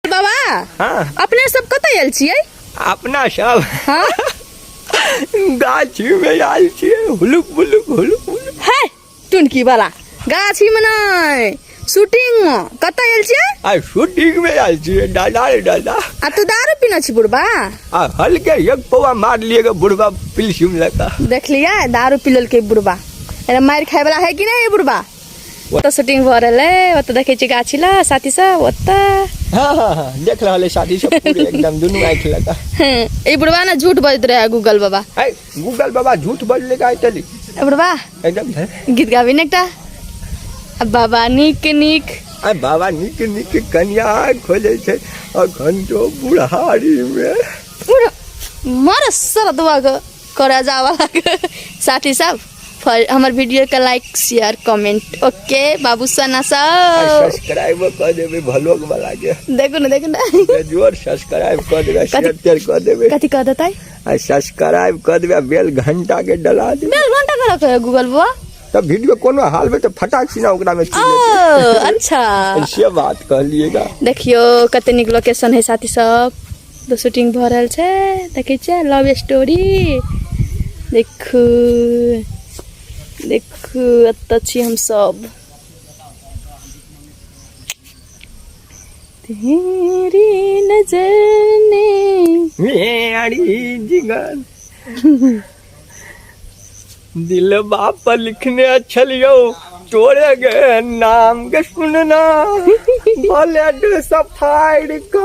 बाबा। अपने सब कतऽ आयल छियै? अपना सब हाँ। गाछी में आयल छियै, हुलुक बुलुक हुलुक बुलुक। है टुनकी वाला, गाछी में नहि, शूटिंग में। कतऽ आयल छियै? आ शूटिंग में आयल छियै दादा रे दादा। आ तू दारू पीने छी बुढ़बा? आ हल्के एक पौआ मार लिए गे बुढ़बा पिलसिम लगा। देखलियै, दारू पी लेलकै बुढ़बा। अरे मारि खाय वाला है कि नहीं बुढ़बा? ओतऽ शूटिंग भऽ रहल है, ओतऽ देखै छी गाछी लग साथी सब ओतऽ। हाँ हाँ हाँ देख रहल है साथी सब पूरे एकदम दुनू आँखि लगा। ई बुढ़बा ने झूठ बजैत रहे गूगल बाबा। है गूगल बाबा झूठ बजले का चली। ए बुढ़बा, एकदम है। गीत गाबी ने एकटा। आ बाबा नीक नीक। आ बाबा नीक नीक कनिया खोजै छै अखन तो बुढ़ारी में। बुढ़ मर सरदवा के करा जावा। साथी सब, हमर वीडियो के लाइक, शेयर, कमेंट। ओके बाबू सोना सब। सब्सक्राइब कर देबे भलोग वाला के। देखू ना, देखू ना। जोर सब्सक्राइब कर देबे, शेयर तेयर कर देबे। कथी कर देतै? आ सब्सक्राइब कर देबे, बेल घंटा के डला देबे। बेल घंटा कर रखे गूगल बुआ। तब वीडियो कोनो हाल में तो फटाक सिना ओकरा में चलि ओ जेतै। अच्छा। से बात कहलिएगा। देखियो कते नीक लोकेशन है साथी सब। तो शूटिंग भऽ रहल छै, देखै छियै लव स्टोरी। देखू देखू, एतऽ छी हम सब। तेरी नजर ने मेरी जिगर दिलबा पर लिखने छलियौ तोरे गे नाम के, सुनना ब्लेड सफाइर क।